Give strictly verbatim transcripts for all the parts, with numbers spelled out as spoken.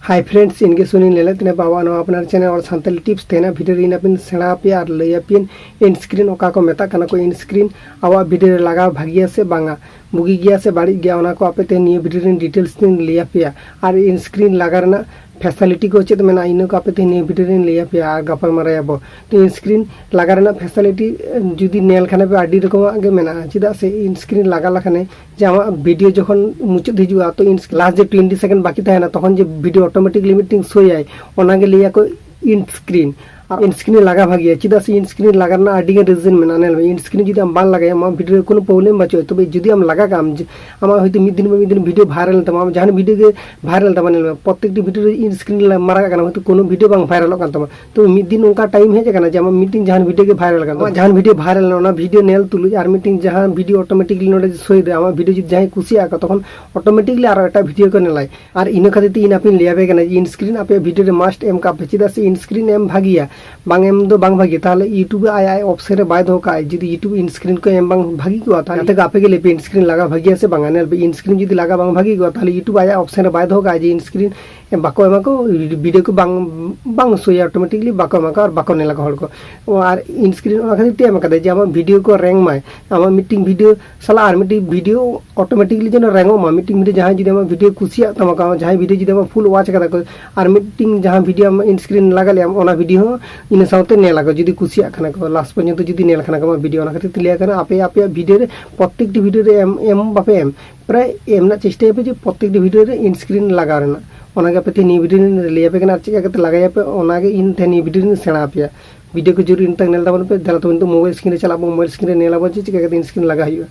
Hi friends, ᱤᱧ ᱜᱮ ᱥᱩᱱᱤᱞ ᱞᱮᱞᱮ ᱛᱮᱱᱮ ᱵᱟᱵᱟ ᱱᱚᱣᱟ ᱟᱯᱱᱟᱨ channel ᱚᱞ ᱥᱟᱱᱛᱟᱲᱤ tips ᱛᱮᱱᱟ video ᱨᱮ ᱤᱧ ᱟᱯᱮ ᱥᱮᱬᱟ ᱟᱯᱮᱭᱟ ᱟᱨ ᱞᱟᱹᱭ ᱟᱯᱮᱭᱟᱹᱧ ᱤᱱ ᱥᱠᱨᱤᱱ ᱚᱠᱟ ᱠᱚ ᱢᱮᱛᱟᱜ ᱠᱟᱱᱟ ᱠᱚ ᱤᱱ ᱥᱠᱨᱤᱱ ᱟᱵᱚᱣᱟᱜ video ᱨᱮ ᱞᱟᱜᱟᱣ ᱵᱷᱟᱹᱜᱤᱭᱟ ᱥᱮ ᱵᱟᱝᱟ, ᱵᱩᱜᱤ ᱜᱮᱭᱟ ᱥᱮ ᱵᱟᱹᱲᱤᱡ ᱜᱮᱭᱟ, ᱚᱱᱟ ᱠᱚ ᱟᱯᱮ ᱛᱮ ᱱᱤᱭᱟᱹ video ᱨᱮᱧ details ᱛᱮᱧ ᱞᱟᱹᱭ ᱟᱯᱮᱭᱟ᱾ ᱟᱨ ᱤᱱ ᱥᱠᱨᱤᱱ ᱞᱟᱜᱟ ᱨᱮᱱᱟᱜ facility ᱠᱚ ᱪᱮᱫ ᱢᱮᱱᱟᱜᱼᱟ, ᱤᱱᱟᱹ ᱠᱚ ᱟᱯᱮ ᱛᱮ ᱱᱤᱭᱟᱹ video ᱨᱮᱧ ᱞᱟᱹᱭ ᱟᱯᱮᱭᱟ ᱟᱨ ᱜᱟᱯᱟᱞ ᱢᱟᱨᱟᱭᱟᱵᱚ᱾ ᱛᱚ ᱤᱱ ᱥᱠᱨᱤᱱ ᱞᱟᱜᱟ ᱨᱮᱱᱟᱜ facility ᱡᱩᱫᱤ ᱧᱮᱞ ᱠᱷᱟᱱ ᱯᱮ ᱟᱹᱰᱤ ᱨᱚᱠᱚᱢᱟᱜ ᱜᱮ ᱢᱮᱱᱟᱜᱼᱟ᱾ ᱪᱮᱫᱟᱜ ᱥᱮ ᱤᱱ ᱥᱠᱨᱤᱱ ᱞᱟᱜᱟ ᱞᱮᱠᱷᱟᱱ ᱡᱮ ᱟᱢᱟᱜ video ᱡᱚᱠᱷᱚᱱ ᱢᱩᱪᱟᱹᱫ ᱦᱤᱡᱩᱜᱼᱟ, ᱛᱚ ᱤᱱ last ᱡᱮ twenty second ᱵᱟᱹᱠᱤ ᱛᱟᱦᱮᱱᱟ, ᱛᱚᱠᱷᱚᱱ ᱡᱮ video automatically ᱢᱤᱫᱴᱮᱱ ᱥᱳᱭᱟᱭ, ᱚᱱᱟᱜᱮ ᱞᱟᱹᱭᱟᱠᱚ ᱤᱱ ᱥᱠᱨᱤᱱ᱾ ᱟᱨ ᱤᱱ ᱥᱠᱨᱤᱱ ᱞᱟᱜᱟ ᱵᱷᱟᱜᱮᱭᱟ᱾ ᱪᱮᱫᱟᱜ ᱥᱮ ᱤᱱ ᱥᱠᱨᱤᱱ ᱞᱟᱜᱟ ᱨᱮᱱᱟᱜ ᱟᱹᱰᱤ ᱜᱟᱱ reason ᱢᱮᱱᱟᱜᱼᱟ᱾ ᱧᱮᱞ ᱢᱮ, ᱤᱱ ᱥᱠᱨᱤᱱ ᱡᱩᱫᱤ ᱟᱢ ᱵᱟᱢ ᱞᱟᱜᱟᱭᱟ, ᱟᱢᱟᱜ video ᱨᱮ ᱠᱳᱱᱳ problem ᱵᱟᱹᱪᱩᱜᱼᱟ᱾ ᱛᱚᱵᱮ ᱡᱩᱫᱤ ᱟᱢ ᱞᱟᱜᱟ ᱠᱟᱜ ᱟᱢ, ᱡᱮ ᱟᱢᱟᱜ ᱦᱚᱭᱛᱳ ᱢᱤᱫ ᱫᱤᱱ ᱵᱟ ᱢᱤᱫ ᱫᱤᱱ video viral ᱮᱱ ᱛᱟᱢᱟ, ᱟᱢ ᱡᱟᱦᱟᱱ video ᱜᱮ viral ᱮᱱ ᱛᱟᱢᱟ, ᱧᱮᱞ ᱢᱮ, ᱯᱨᱚᱛᱛᱮᱠᱴᱤ video ᱨᱮ ᱤᱱ ᱥᱠᱨᱤᱱ ᱢᱟᱨᱟᱜ ᱠᱟᱱᱟ, ᱦᱚᱭᱛᱳ ᱠᱳᱱᱳ video ᱵᱟᱝ viralᱚᱜ ᱠᱟᱱ ᱛᱟᱢᱟ᱾ ᱛᱚ ᱢᱤᱫ ᱫᱤᱱ ᱚᱱᱠᱟ time ᱦᱮᱡ ᱟᱠᱟᱱᱟ ᱡᱮ ᱟᱢᱟᱜ ᱢᱤᱫᱴᱮᱱ ᱡᱟᱦᱟᱱ video ᱜᱮ viral ᱠᱟᱱ ᱛᱟᱢᱟ, ᱟᱢᱟᱜ ᱡᱟᱦᱟᱱ video viral ᱮᱱᱟ, ᱚᱱᱟ video ᱧᱮᱞ ᱛᱩᱞᱩᱡ ᱟᱨ ᱢᱤᱫᱴᱮᱱ ᱡᱟᱦᱟᱱ video automatically ᱱᱚᱰᱮ ᱥᱳᱭ ᱫᱟ, ᱟᱢᱟᱜ video ᱡᱩᱫᱤ ᱡᱟᱦᱟᱸᱭ ᱠᱩᱥᱤᱭᱟᱜ ᱠᱚ, ᱛᱚᱠᱷᱚᱱ automatically ᱟᱨᱚ ᱮᱴᱟᱜ video ᱠᱚ ᱧᱮᱞᱟᱭ᱾ ᱟᱨ ᱤᱱᱟᱹ ᱠᱷᱟᱹᱛᱤᱨ ᱛᱮ ᱤᱧ ᱟᱯᱮᱧ ᱞᱟᱹᱭ ᱟᱯᱮ ᱠᱟᱱᱟ ᱡᱮ ᱤᱱ ᱥᱠᱨᱤᱱ ᱟᱯᱮᱭᱟᱜ video ᱨᱮ must ᱮᱢ ᱠᱟᱜ ᱯᱮ᱾ ᱪᱮᱫᱟᱜ ᱥᱮ ᱤᱱ ᱥᱠᱨᱤᱱ ᱮᱢ ᱵᱷᱟᱜᱮᱭᱟ, ᱵᱟᱝ ᱮᱢ ᱫᱚ ᱵᱟᱝ ᱵᱷᱟᱜᱮᱭᱟ᱾ ᱛᱟᱦᱚᱞᱮ YouTube ᱟᱡ ᱟᱡ option ᱨᱮ ᱵᱟᱭ ᱫᱚᱦᱚ ᱠᱟᱜᱼᱟ᱾ ᱡᱩᱫᱤ YouTube ᱤᱱ ᱥᱠᱨᱤᱱ ᱠᱚ ᱮᱢ ᱵᱟᱝ ᱵᱷᱟᱜᱮ ᱠᱚᱜᱼᱟ, ᱛᱟᱦᱚᱞᱮ ᱟᱯᱮ ᱜᱮ ᱞᱟᱹᱭ ᱯᱮ ᱤᱱ ᱥᱠᱨᱤᱱ ᱞᱟᱜᱟ ᱵᱷᱟᱜᱮᱭᱟ ᱥᱮ ᱵᱟᱝᱟ᱾ ᱧᱮᱞ ᱯᱮ, ᱤᱱ ᱥᱠᱨᱤᱱ ᱡᱩᱫᱤ ᱞᱟᱜᱟ ᱵᱟᱝ ᱵᱷᱟᱜᱮ ᱠᱚᱜᱼᱟ, ᱛᱟᱦᱚᱞᱮ YouTube ᱟᱭᱟᱜ option ᱨᱮ ᱵᱟᱭ ᱫᱚᱦᱚ ᱠᱟᱜᱼᱟ ᱡᱮ ᱤᱱ ᱥᱠᱨᱤᱱ ᱵᱟᱠᱚ ᱮᱢᱟ ᱠᱚ, video ᱠᱚ ᱵᱟᱝ, ᱵᱟᱝ ᱥᱳᱭᱟ, automatically ᱵᱟᱠᱚ ᱮᱢᱟ ᱠᱚ ᱟᱨ ᱵᱟᱠᱚ ᱧᱮᱞᱟ ᱠᱚ ᱦᱚᱲ ᱠᱚ᱾ ᱚ, ᱟᱨ ᱤᱱ ᱥᱠᱨᱤᱱ ᱚᱱᱟ ᱠᱷᱟᱹᱛᱤᱨ ᱛᱮ ᱮᱢ ᱠᱟᱫᱟ ᱡᱮ ᱟᱢᱟᱜ video ᱠᱚ rank ᱢᱟᱭ, ᱟᱢᱟᱜ ᱢᱤᱫᱴᱮᱱ video ᱥᱟᱞᱟᱜ ᱟᱨ ᱢᱤᱫᱴᱮᱱ video automatically ᱡᱮᱱᱚ ᱨᱮᱝᱚᱜ ᱢᱟ᱾ ᱢᱤᱫᱴᱮᱱ video ᱡᱟᱦᱟᱸᱭ ᱡᱩᱫᱤ ᱟᱢᱟᱜ video ᱠᱩᱥᱤᱭᱟᱜ ᱛᱟᱢᱟ ᱠᱚ, ᱡᱟᱦᱟᱸᱭ video ᱡᱩᱫᱤ ᱟᱢᱟᱜ full watch ᱠᱟᱫᱟ ᱠᱚ, ᱟᱨ ᱢᱤᱫᱴᱮᱱ ᱡᱟᱦᱟᱸ video ᱟᱢᱟᱜ ᱤᱱ ᱥᱠᱨᱤᱱ ᱞᱟᱜᱟ ᱞᱮᱫ ᱟᱢ, ᱚᱱᱟ video ᱦᱚᱸ ᱤᱱᱟᱹ ᱥᱟᱶᱛᱮ ᱧᱮᱞ ᱟᱠᱚ, ᱡᱩᱫᱤ ᱠᱩᱥᱤᱭᱟᱜ ᱠᱷᱟᱱ ᱠᱚ, last ᱯᱚᱨᱡᱚᱱᱛᱚ ᱡᱩᱫᱤ ᱧᱮᱞ ᱠᱷᱟᱱ ᱠᱚ ᱟᱢᱟᱜ video᱾ ᱚᱱᱟ ᱠᱷᱟᱹᱛᱤᱨ ᱛᱮ ᱞᱟᱹᱭ ᱠᱟᱱᱟ, ᱟᱯᱮ ᱟᱯᱮᱭᱟᱜ video ᱨᱮ ᱯᱨᱚᱛᱛᱮᱠᱴᱤ video ᱨᱮ ᱮᱢ, ᱮᱢ ᱵᱟᱯᱮ ᱮᱢ, ᱯᱨᱟᱭ ᱮᱢ ᱨᱮᱱᱟᱜ ᱪᱮᱥᱴᱟᱭᱟᱯᱮ ᱡᱮ ᱯᱨᱚᱛᱛᱮᱠᱴᱤ video ᱨᱮ ᱤᱱ ᱥᱠᱨᱤᱱ ᱞᱟᱜᱟᱣ ᱨᱮᱱᱟᱜ᱾ ᱚᱱᱟᱜᱮ ᱟᱯᱮ ᱛᱮ ᱱᱤᱭᱟᱹ video ᱨᱮᱧ ᱞᱟᱹᱭ ᱟᱯᱮ ᱠᱟᱱᱟ, ᱟᱨ ᱪᱮᱫ ᱞᱮᱠᱟ ᱠᱟᱛᱮ ᱞᱟᱜᱟᱭᱟᱯᱮ, ᱚᱱᱟᱜᱮ ᱤᱧ ᱛᱮ ᱱᱤᱭᱟᱹ video ᱨᱮᱧ ᱥᱮᱬᱟ ᱟᱯᱮᱭᱟ᱾ video ᱠᱚ ᱡᱳᱨ ᱤᱱ ᱛᱟᱠ ᱧᱮᱞ ᱛᱟᱵᱚᱱ ᱯᱮ᱾ ᱫᱮᱞᱟ ᱛᱚᱵᱮ ᱱᱤᱛᱚᱜ mobile screen ᱨᱮ ᱪᱟᱞᱟᱜ ᱟᱵᱚ, mobile screen ᱨᱮ ᱧᱮᱞ ᱟᱵᱚᱱ ᱡᱮ ᱪᱮᱫ ᱞᱮᱠᱟ ᱠᱟᱛᱮ ᱤᱱ ᱥᱠᱨᱤᱱ ᱞᱟᱜᱟ ᱦᱩᱭᱩᱜᱼᱟ᱾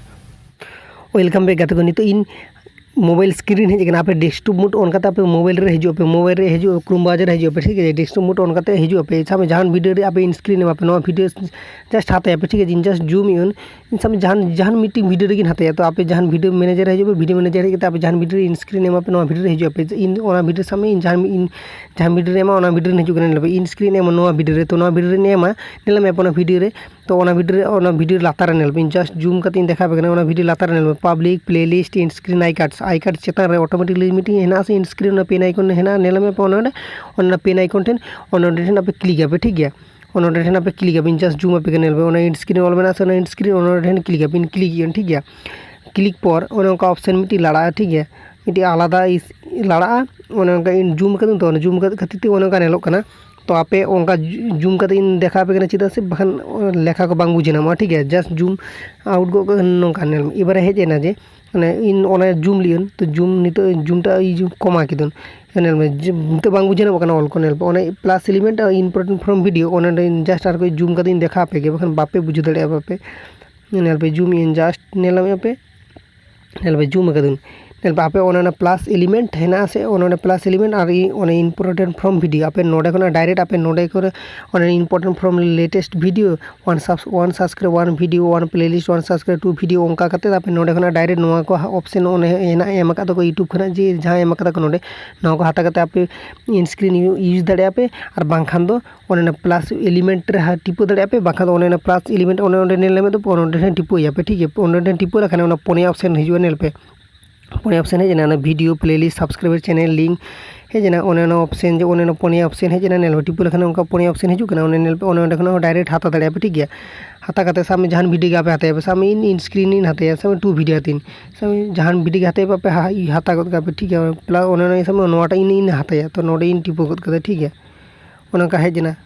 Welcome back ᱜᱟᱛᱮ ᱠᱚ, ᱱᱤᱛᱚᱜ ᱤᱧ mobile screen ᱦᱮᱡ ᱟᱠᱟᱱᱟ᱾ ᱟᱯᱮ desktop mode on ᱠᱟᱛᱮ ᱟᱯᱮ mobile ᱨᱮ ᱦᱤᱡᱩᱜ ᱟᱯᱮ, mobile ᱨᱮ ᱦᱤᱡᱩᱜ ᱟᱯᱮ, Chrome browser ᱨᱮ ᱦᱤᱡᱩᱜ ᱟᱯᱮ, ᱴᱷᱤᱠ ᱟᱪᱷᱮ? desktop mode on ᱠᱟᱛᱮ ᱦᱤᱡᱩᱜ ᱟᱯᱮ᱾ ᱥᱟᱵ ᱢᱮ ᱡᱟᱦᱟᱱ video ᱨᱮ ᱟᱯᱮ ᱤᱱ ᱥᱠᱨᱤᱱ ᱮᱢᱟ ᱯᱮ, ᱱᱚᱣᱟ video just ᱦᱟᱛᱟᱭᱟ ᱯᱮ, ᱴᱷᱤᱠ ᱟᱪᱷᱮ? ᱤᱧ just zoom in, ᱤᱧ ᱥᱟᱵ ᱢᱮ ᱡᱟᱦᱟᱱ, ᱡᱟᱦᱟᱱ ᱢᱤᱫᱴᱤᱡ video ᱨᱮᱜᱮᱧ ᱦᱟᱛᱟᱭᱟ᱾ ᱛᱚ ᱟᱯᱮ ᱡᱟᱦᱟᱱ video manager ᱨᱮ ᱦᱤᱡᱩᱜ ᱯᱮ, video manager ᱦᱮᱡ ᱠᱟᱛᱮ ᱟᱯᱮ ᱡᱟᱦᱟᱱ video ᱨᱮ ᱤᱱ ᱥᱠᱨᱤᱱ ᱮᱢᱟ ᱯᱮ, ᱱᱚᱣᱟ video ᱨᱮ ᱦᱤᱡᱩᱜ ᱟᱯᱮ᱾ ᱤᱧ ᱚᱱᱟ video ᱨᱮ ᱥᱟᱵ ᱢᱮ ᱤᱧ ᱡᱟᱦᱟᱱ, ᱤᱧ ᱡᱟᱦᱟᱱ video ᱨᱮ ᱮᱢᱟ, ᱚᱱᱟ video ᱨᱮ ᱦᱤᱡᱩᱜ ᱠᱟᱱᱟ᱾ ᱧᱮᱞ ᱯᱮ, ᱤᱱ ᱥᱠᱨᱤᱱ ᱮᱢᱟ, ᱱᱚᱣᱟ video ᱨᱮ, ᱛᱚ ᱱᱚᱣᱟ video ᱨᱮ ᱮᱢᱟ, ᱧᱮᱞ ᱢᱮ ᱟᱯᱮ ᱚᱱᱟ video ᱨᱮ ᱛᱚ ᱚᱱᱟ ᱵᱷᱤᱰᱤᱭᱳ ᱨᱮ, ᱚᱱᱟ ᱵᱷᱤᱰᱤᱭᱳ ᱞᱟᱛᱟᱨ ᱨᱮ ᱧᱮᱞ ᱵᱤᱱ, just zoom ᱠᱟᱛᱮ ᱤᱧ ᱫᱮᱠᱷᱟᱣ ᱟᱯᱮ ᱠᱟᱱᱟ᱾ ᱚᱱᱟ ᱵᱷᱤᱰᱤᱭᱳ ᱞᱟᱛᱟᱨ ᱨᱮ ᱧᱮᱞ ᱵᱤᱱ, public, playlist, end screen, icons, icons ᱪᱮᱛᱟᱱ ᱨᱮ automatically ᱢᱤᱫᱴᱤᱡ ᱦᱮᱱᱟᱜᱼᱟ ᱥᱮ, end screen ᱚᱱᱟ pen icon ᱦᱮᱱᱟᱜᱼᱟ, ᱧᱮᱞ ᱢᱮ ᱯᱮ ᱚᱱᱟ ᱚᱸᱰᱮ, ᱚᱱᱟ pen icon ᱴᱷᱮᱱ, ᱚᱱᱟ ᱚᱸᱰᱮ ᱴᱷᱮᱱ ᱟᱯᱮ ᱠᱞᱤᱠ ᱟᱯᱮ, ᱴᱷᱤᱠ ᱜᱮᱭᱟ᱾ ᱚᱱᱟ ᱚᱸᱰᱮ ᱴᱷᱮᱱ ᱟᱯᱮ ᱠᱞᱤᱠ ᱟᱯᱮ, just zoom ᱟᱯᱮ ᱠᱟᱱᱟ, ᱧᱮᱞ ᱯᱮ ᱚᱱᱟ end screen ᱚᱞ ᱢᱮᱱᱟᱜᱼᱟ ᱥᱮ, ᱚᱱᱟ end screen ᱚᱱᱟ ᱚᱸᱰᱮ ᱴᱷᱮᱱ ᱠᱞᱤᱠ ᱟᱯᱮ, ᱠᱞᱤᱠ ᱟᱯᱮ, ᱴᱷᱤᱠ ᱜᱮᱭᱟ᱾ ᱠᱞᱤᱠ ᱯᱚᱨ ᱚᱱᱮ ᱚᱱᱠᱟ option ᱢᱤᱫᱴᱤᱡ ᱞᱟᱲᱟᱜᱼᱟ, ᱴᱷᱤᱠ ᱜᱮᱭᱟ, ᱢᱤᱫᱴᱤᱡ ᱟᱞᱟᱫᱟ ᱤᱥ-, ᱞᱟᱲᱟᱜᱼᱟ, ᱚᱱᱮ ᱚᱱᱠᱟ ᱤᱧ zoom ᱠᱟᱛᱮ, ᱛᱚ ᱚᱱᱟ zoom ᱠᱟᱛᱮ ᱠᱷᱟᱹᱛᱤᱨ ᱛᱮ ᱚᱱᱮ ᱚᱱᱠᱟ ᱧᱮᱞᱚᱜ ᱠᱟᱱᱟ᱾ ᱛᱚ ᱟᱯᱮ ᱚᱱᱠᱟ zoom ᱠᱟᱛᱮ ᱤᱧ ᱫᱮᱠᱷᱟᱣ ᱟᱯᱮ ᱠᱟᱱᱟ, ᱪᱮᱫᱟᱜ ᱥᱮ ᱵᱟᱠᱷᱟᱱ ᱞᱮᱠᱷᱟ ᱠᱚ ᱵᱟᱝ ᱵᱩᱡᱷᱟᱹᱣ ᱧᱟᱢᱚᱜᱼᱟ, ᱴᱷᱤᱠ ᱜᱮᱭᱟ᱾ Just zoom out ᱜᱚᱫ ᱠᱟᱜ ᱱᱚᱝᱠᱟ ᱧᱮᱞ ᱢᱮ᱾ ᱮᱵᱟᱨᱮ ᱦᱮᱡ ᱮᱱᱟ ᱡᱮ, ᱢᱟᱱᱮ ᱤᱧ ᱚᱱᱟ zoom ᱞᱤᱭᱟᱹᱧ, ᱛᱚ zoom ᱱᱤᱛᱚᱜ zoom ᱴᱟᱜ ᱤᱧ ᱠᱚᱢᱟ ᱠᱮᱫᱟᱹᱧ᱾ ᱧᱮᱞ ᱢᱮ, ᱡᱮ ᱱᱤᱛᱚᱜ ᱵᱟᱝ ᱵᱩᱡᱷᱟᱹᱣ ᱧᱟᱢᱚᱜ ᱠᱟᱱᱟ ᱚᱞ ᱠᱚ, ᱧᱮᱞ ᱯᱮ, ᱚᱱᱮ plus element important from video, ᱚᱱᱟ ᱫᱚ just ᱟᱨ ᱠᱚ zoom ᱠᱟᱛᱮ ᱤᱧ ᱫᱮᱠᱷᱟᱣ ᱟᱯᱮ ᱜᱮ, ᱵᱟᱠᱷᱟᱱ ᱵᱟᱯᱮ ᱵᱩᱡᱷᱟᱹᱣ ᱫᱟᱲᱮᱭᱟᱜᱼᱟ ᱵᱟᱯᱮ᱾ ᱧᱮᱞ ᱯᱮ, zoom in, just ᱧᱮᱞ ᱢᱮ ᱯᱮ, ᱧᱮᱞ ᱯᱮ zoom ᱟᱠᱟᱫᱟᱹᱧ᱾ ᱧᱮᱞ ᱯᱮ ᱟᱯᱮ ᱚᱱᱮ ᱚᱱᱟ plus element ᱦᱮᱱᱟᱜᱼᱟ ᱥᱮ, ᱚᱱᱮ ᱚᱱᱟ plus element ᱟᱨ ᱤ-, ᱚᱱᱮ important from video, ᱟᱯᱮ ᱱᱚᱰᱮ ᱠᱷᱚᱱᱟᱜ direct ᱟᱯᱮ ᱱᱚᱰᱮ ᱠᱚᱨᱮ ᱚᱱᱮ important from latest video, one subs-, one subscribe, one video, one playlist, one subscribe, two video, ᱚᱱᱠᱟ ᱠᱟᱛᱮ ᱟᱯᱮ ᱱᱚᱰᱮ ᱠᱷᱚᱱᱟᱜ direct ᱱᱚᱣᱟ ᱠᱚ ᱦᱟ-, option ᱚᱱᱮ ᱦᱮᱱᱟᱜ, ᱮᱢ ᱟᱠᱟᱫ ᱫᱚᱠᱚ YouTube ᱠᱷᱚᱱᱟᱜ, ᱡᱮ ᱡᱟᱦᱟᱸ ᱮᱢ ᱟᱠᱟᱫᱟ ᱠᱚ ᱱᱚᱰᱮ, ᱱᱚᱣᱟ ᱠᱚ ᱦᱟᱛᱟᱣ ᱠᱟᱛᱮ ᱟᱯᱮ end screen ᱤᱭᱩ-, use ᱫᱟᱲᱮᱭᱟᱜᱼᱟ ᱯᱮ, ᱟᱨ ᱵᱟᱝᱠᱷᱟᱱ ᱫᱚ ᱚᱱᱮ ᱚᱱᱟ plus element ᱨᱮ ᱦᱟ-, ᱴᱤᱯᱟᱹ ᱫᱟᱲᱮᱭᱟᱜᱼᱟ ᱯᱮ, ᱵᱟᱝᱠᱷᱟᱱ ᱫᱚ ᱚᱱᱮ ᱚᱱᱟ plus element ᱚᱱᱮ ᱚᱸᱰᱮ ᱧᱮᱞ ᱧᱟᱢᱮᱫ ᱫᱚ, ᱚᱱᱮ ᱚᱸᱰᱮ ᱴᱷᱮᱱ ᱴᱤᱯᱟᱹᱭᱟ ᱯᱮ, ᱴᱷᱤᱠ ᱜᱮᱭᱟ᱾ ᱚᱱᱮ ᱚᱸᱰᱮ ᱴᱷᱮᱱ ᱴᱤᱯᱟᱹ ᱞᱮᱠᱷᱟᱱ ᱚᱱᱟ ᱯᱩᱱᱭᱟ option ᱦᱤᱡᱩᱜᱼᱟ, ᱧᱮᱞ ᱯᱮ᱾ ᱯᱩᱱᱭᱟ option ᱦᱮᱡ ᱮᱱᱟ, ᱚᱱᱟ video, playlist, subscriber, channel, link ᱦᱮᱡ ᱮᱱᱟ, ᱚᱱᱮ ᱚᱱᱟ option ᱡᱮ ᱚᱱᱮ ᱚᱱᱟ ᱯᱩᱱᱭᱟ option ᱦᱮᱡ ᱮᱱᱟ, ᱧᱮᱞ ᱯᱮ, ᱴᱤᱯᱟᱹ ᱞᱮᱠᱷᱟᱱ ᱚᱱᱠᱟ ᱯᱩᱱᱭᱟ option ᱦᱤᱡᱩᱜ ᱠᱟᱱᱟ, ᱚᱱᱮ ᱧᱮᱞ ᱯᱮ, ᱚᱱᱮ ᱚᱸᱰᱮ ᱠᱷᱚᱱᱟᱜ ᱦᱚᱸ direct ᱦᱟᱛᱟᱣ ᱫᱟᱲᱮᱭᱟᱜᱼᱟ ᱯᱮ, ᱴᱷᱤᱠ ᱜᱮᱭᱟ᱾ ᱦᱟᱛᱟᱣ ᱠᱟᱛᱮ ᱥᱟᱵ ᱢᱮ ᱡᱟᱦᱟᱱ video ᱜᱮ ᱟᱯᱮ ᱦᱟᱛᱟᱣ ᱯᱮ, ᱥᱟᱵ ᱢᱮ ᱤᱧ end screen ᱤᱧ ᱦᱟᱛᱟᱣᱟ, ᱥᱟᱵ ᱢᱮ two video ᱦᱟᱛᱟᱣ ᱤᱧ, ᱥᱟᱵ ᱢᱮ ᱡᱟᱦᱟᱱ video ᱜᱮ ᱦᱟᱛᱟᱣ ᱯᱮ ᱟᱯᱮ ᱦᱟ-, ᱦᱟᱛᱟᱣ ᱜᱚᱫ ᱠᱟᱜ ᱯᱮ, ᱴᱷᱤᱠ ᱜᱮᱭᱟ᱾ plus ᱚᱱᱮ ᱚᱱᱟ ᱥᱟᱵ ᱢᱮ ᱱᱚᱣᱟᱴᱟᱜ ᱤᱧ, ᱤᱧ ᱦᱟᱛᱟᱣᱟ, ᱛᱚ ᱱᱚᱰᱮ ᱤᱧ ᱴᱤᱯᱟᱹ ᱜᱚᱫ ᱠᱟᱫᱟ, ᱴᱷᱤᱠ ᱜᱮᱭᱟ᱾ ᱚᱱᱮ ᱚᱱᱠᱟ ᱦᱮᱡ ᱮᱱᱟ,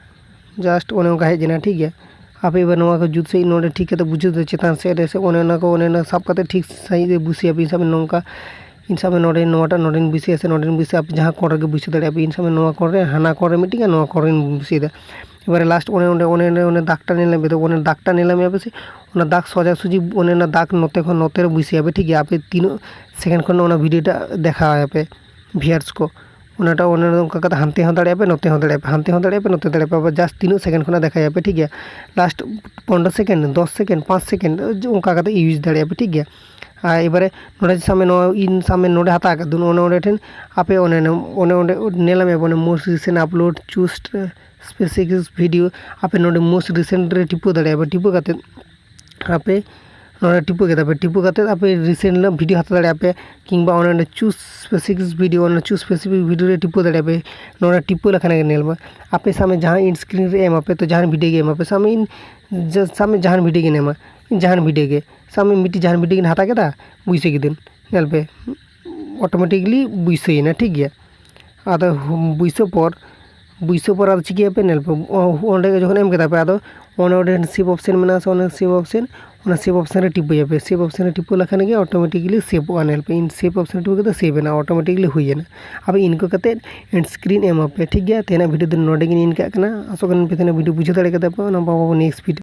just ᱚᱱᱮ ᱚᱱᱠᱟ ᱦᱮᱡ ᱮᱱᱟ, ᱴᱷᱤᱠ ᱜᱮᱭᱟ᱾ ᱟᱯᱮ ᱮᱵᱟᱨ ᱱᱚᱣᱟ ᱠᱚ ᱡᱩᱛ ᱥᱟᱺᱦᱤᱡ ᱱᱚᱰᱮ ᱴᱷᱤᱠ ᱠᱟᱛᱮ ᱵᱩᱡᱷᱟᱹᱣ ᱫᱚ ᱪᱮᱛᱟᱱ ᱥᱮᱫ ᱨᱮ ᱥᱮ ᱚᱱᱮ ᱚᱱᱟ ᱠᱚ, ᱚᱱᱮ ᱚᱱᱟ ᱥᱟᱵ ᱠᱟᱛᱮ ᱴᱷᱤᱠ ᱥᱟᱺᱦᱤᱡ ᱨᱮ ᱵᱩᱥᱤᱭᱟᱯᱮ᱾ ᱤᱧ ᱥᱟᱵ ᱢᱮ ᱱᱚᱝᱠᱟ, ᱤᱧ ᱥᱟᱵ ᱢᱮ ᱱᱚᱰᱮ ᱱᱚᱣᱟᱴᱟᱜ ᱱᱚᱰᱮᱧ ᱵᱩᱥᱤᱭᱟ ᱥᱮ ᱱᱚᱰᱮᱧ ᱵᱩᱥᱤᱭᱟ, ᱟᱯᱮ ᱡᱟᱦᱟᱸ ᱠᱚᱬ ᱨᱮᱜᱮ ᱵᱩᱥᱤ ᱫᱟᱲᱮᱭᱟᱜᱼᱟ ᱯᱮ᱾ ᱤᱧ ᱥᱟᱵ ᱢᱮ ᱱᱚᱣᱟ ᱠᱚᱬ ᱨᱮ, ᱦᱟᱱᱟ ᱠᱚᱬ ᱨᱮ ᱢᱤᱫᱴᱤᱡ ᱟᱨ ᱱᱚᱣᱟ ᱠᱚᱬ ᱨᱮᱧ ᱵᱩᱥᱤᱭᱮᱫᱟ᱾ ᱮᱵᱟᱨᱮ last ᱚᱱᱮ ᱚᱸᱰᱮ, ᱚᱱᱮ ᱚᱸᱰᱮ, ᱚᱱᱮ ᱫᱟᱜᱽᱴᱟ ᱧᱮᱞ ᱧᱟᱢ ᱯᱮ, ᱚᱱᱟ ᱫᱟᱜᱽᱴᱟ ᱧᱮᱞ ᱧᱟᱢ ᱯᱮ ᱥᱮ, ᱚᱱᱟ ᱫᱟᱜᱽ ᱥᱚᱡᱟ ᱥᱩᱡᱤ ᱚᱱᱮ ᱚᱱᱟ ᱫᱟᱜᱽ ᱱᱚᱛᱮ ᱠᱷᱚᱱ ᱱᱚᱛᱮ ᱨᱮ ᱵᱩᱥᱤᱭᱟᱯᱮ, ᱴᱷᱤᱠ ᱜᱮᱭᱟ᱾ ᱟᱯᱮ ᱛᱤᱱᱟᱹᱜ second ᱠᱷᱚᱱ ᱚᱱᱟ video ᱴᱟᱜ ᱫᱮᱠᱷᱟᱣ ᱟᱯᱮ viewers ᱠᱚ, ᱚᱱᱟᱴᱟᱜ ᱚᱱᱮ ᱚᱱᱠᱟ ᱠᱟᱛᱮ ᱦᱟᱱᱛᱮ ᱦᱚᱸ ᱫᱟᱲᱮᱭᱟᱜᱼᱟ ᱯᱮ, ᱱᱚᱛᱮ ᱦᱚᱸ ᱫᱟᱲᱮᱭᱟᱜᱼᱟ ᱯᱮ, ᱦᱟᱱᱛᱮ ᱦᱚᱸ ᱫᱟᱲᱮᱭᱟᱜᱼᱟ ᱯᱮ, ᱱᱚᱛᱮ ᱫᱟᱲᱮᱭᱟᱜᱼᱟ ᱯᱮ᱾ ᱟᱵᱟᱨ just ᱛᱤᱱᱟᱹᱜ second ᱠᱷᱚᱱᱟᱜ ᱫᱮᱠᱷᱟᱭᱟ ᱯᱮ, ᱴᱷᱤᱠ ᱜᱮᱭᱟ, last ᱯᱚᱱᱨᱚ second, ᱫᱚᱥ second, ᱯᱟᱸᱪ second, ᱚᱱᱠᱟ ᱠᱟᱛᱮ use ᱫᱟᱲᱮᱭᱟᱜᱼᱟ ᱯᱮ, ᱴᱷᱤᱠ ᱜᱮᱭᱟ᱾ ᱟᱨ ᱮᱵᱟᱨᱮ ᱱᱚᱰᱮ ᱥᱟᱵ ᱢᱮ, ᱱᱚᱣᱟ ᱤᱧ ᱥᱟᱵ ᱢᱮ ᱱᱚᱰᱮ ᱦᱟᱛᱟᱣ ᱟᱠᱟᱫ ᱫᱚ, ᱱᱚᱜᱼᱚ ᱱᱚᱰᱮ ᱴᱷᱮᱱ ᱟᱯᱮ ᱚᱱᱮ ᱚᱱᱮ ᱚᱸᱰᱮ ᱧᱮᱞ ᱢᱮ, ᱚᱱᱮ most recent upload, choose specific video, ᱟᱯᱮ ᱱᱚᱰᱮ most recent ᱨᱮ ᱴᱤᱯᱟᱹ ᱫᱟᱲᱮᱭᱟᱜᱼᱟ ᱯᱮ᱾ ᱴᱤᱯᱟᱹ ᱠᱟᱛᱮᱫ ᱟᱯᱮ ᱱᱚᱰᱮ ᱴᱤᱯᱟᱹ ᱠᱮᱫᱟ ᱯᱮ, ᱴᱤᱯᱟᱹ ᱠᱟᱛᱮᱫ ᱟᱯᱮ recent ᱨᱮᱱᱟᱜ video ᱦᱟᱛᱟᱣ ᱫᱟᱲᱮᱭᱟᱜᱼᱟ ᱯᱮ, ᱠᱤᱝᱵᱟ ᱚᱱᱮ ᱚᱸᱰᱮ choose specific video, ᱚᱱᱟ choose specific video ᱨᱮ ᱴᱤᱯᱟᱹ ᱫᱟᱲᱮᱭᱟᱜᱼᱟ ᱯᱮ᱾ ᱱᱚᱰᱮ ᱴᱤᱯᱟᱹ ᱞᱮᱠᱷᱟᱱ ᱜᱮ ᱧᱮᱞ ᱢᱮ, ᱟᱯᱮ ᱥᱟᱵ ᱢᱮ ᱡᱟᱦᱟᱸ end screen ᱨᱮ ᱮᱢ ᱟᱯᱮ, ᱛᱚ ᱡᱟᱦᱟᱱ video ᱜᱮ ᱮᱢ ᱟᱯᱮ, ᱥᱟᱵ ᱢᱮ ᱤᱧ ᱡᱟ-, ᱥᱟᱵ ᱢᱮ ᱡᱟᱦᱟᱱ video ᱜᱮ ᱮᱢᱟ, ᱡᱟᱦᱟᱱ video ᱜᱮ, ᱥᱟᱵ ᱢᱮ ᱢᱤᱫᱴᱤᱡ ᱡᱟᱦᱟᱱ video ᱜᱮᱧ ᱦᱟᱛᱟᱣ ᱠᱮᱫᱟ, ᱵᱩᱡᱽ ᱠᱮᱫᱟᱹᱧ, ᱧᱮᱞ ᱯᱮ automatically ᱵᱩᱡᱽ ᱮᱱᱟ, ᱴᱷᱤᱠ ᱜᱮᱭᱟ᱾ ᱟᱫᱚ ᱵᱩᱡᱽ ᱯᱚᱨ, ᱵᱩᱡᱽ ᱯᱚᱨ ᱟᱫᱚ ᱪᱤᱠᱟᱹᱭᱟᱯᱮ? ᱧᱮᱞ ᱯᱮ, ᱚ-, ᱚᱸᱰᱮ ᱜᱮ ᱡᱚᱠᱷᱚᱱ ᱮᱢ ᱠᱮᱫᱟ ᱯᱮ, ᱟᱫᱚ ᱚᱱᱮ ᱚᱸᱰᱮ save option ᱢᱮᱱᱟᱜᱼᱟ ᱥᱮ, ᱚᱱᱟ save option, ᱚᱱᱟ save option ᱨᱮ ᱴᱤᱯᱟᱹᱭᱟᱯᱮ᱾ Save option ᱨᱮ ᱴᱤᱯᱟᱹ ᱞᱮᱠᱷᱟᱱ ᱜᱮ automatically ᱥᱮᱵᱷᱚᱜᱼᱟ᱾ ᱧᱮᱞ ᱯᱮ, ᱤᱧ save option ᱨᱮ ᱴᱤᱯᱟᱹ ᱠᱮᱫᱟ, ᱥᱮᱵᱷ ᱮᱱᱟ, automatically ᱦᱩᱭᱮᱱᱟ᱾ ᱟᱯᱮ ᱤᱱᱠᱟᱹ ᱠᱟᱛᱮᱫ end screen ᱮᱢᱟᱯᱮ, ᱴᱷᱤᱠ ᱜᱮᱭᱟ᱾ ᱛᱮᱦᱮᱧᱟᱜ video ᱫᱚ ᱱᱚᱰᱮ ᱜᱮᱧ end ᱠᱟᱜ ᱠᱟᱱᱟ᱾ ᱟᱥᱚᱜ ᱠᱟᱱᱟ ᱯᱮ ᱛᱮᱦᱮᱧᱟᱜ video ᱵᱩᱡᱷᱟᱹᱣ ᱫᱟᱲᱮ ᱠᱟᱫᱟ ᱯᱮ᱾ ᱚᱱᱟ ᱵᱟᱵᱟ next video